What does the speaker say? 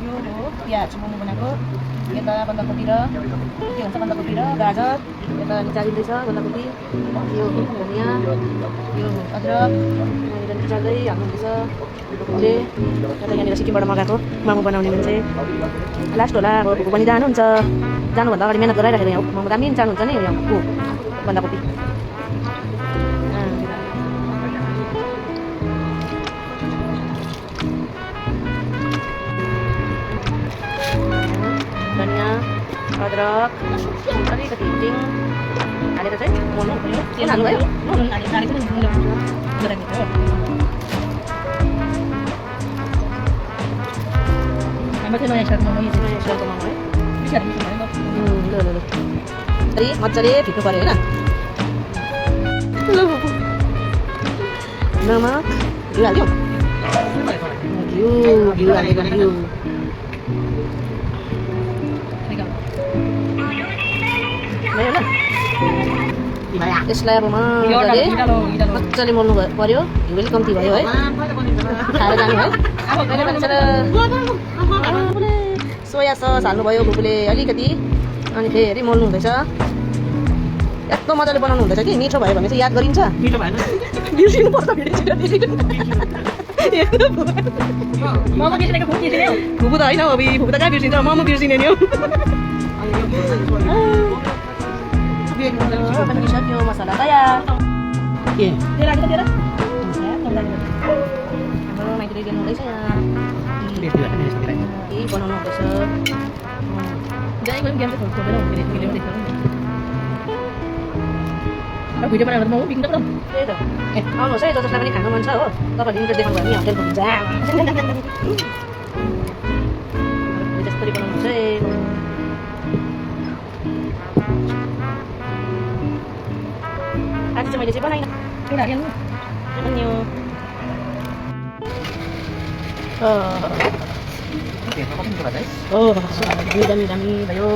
यो हो प्याज मोमो बनाएको यता बन्दाकोपी र के भन्छ बन्दाकोपी र गाजर यता निचालिँदैछ बन्दाकोपी यो धनियाँ यो अदरक यहाँनिर निचाल्दै हाल्नुहुँदैछ भुकुले यता यहाँनिर सिक्किमबाट मगाएको मोमो बनाउने मान्छे लास्ट होला अब भुकु पनि जानुहुन्छ जानुभन्दा अगाडि मिहिनेत गराइराखेको यहाँ मोमो दामी चाहनुहुन्छ नि यहाँ बन्दाकोपी धनियाँ अदरक अलिकति हिङ हालेर चाहिँ मोल्नु तेल हाल्नुभयो मजाले फिट्नु पऱ्यो होइन नमक घिउ हाल्यो घिउ हालेको घिउ यसलाई अब मजाले मोल्नु पर्यो घिउ अलिक कम्ती भयो है खाएर जानु है सोया सस हाल्नुभयो भुकुले अलिकति अनि फेरि मोल्नु हुँदैछ यस्तो मजाले बनाउनु हुँदैछ कि मिठो भयो भने चाहिँ याद गरिन्छ मिठो भएन बिर्सिनु पर्छ भुकु त होइन अब भुकु त कहाँ बिर्सिन्छ मोमो बिर्सिने नि हो बनिसक्यो मसला तयार के हाम्रो माइतीले दिनु हुँदैछ यहाँ यही बनाउनु हुँदैछ भिडियो बनाएर म बिग्न त त्यही त आउनुहोस् है जसलाई पनि खानु मन छ हो तपाईँहरूले इन्ट्रेस्ट देखाउनु भयो नि होटेलको हुन्छ जसरी बनाउनु है आज चाहिँ मैले चाहिँ बनाइनँ दामी भयो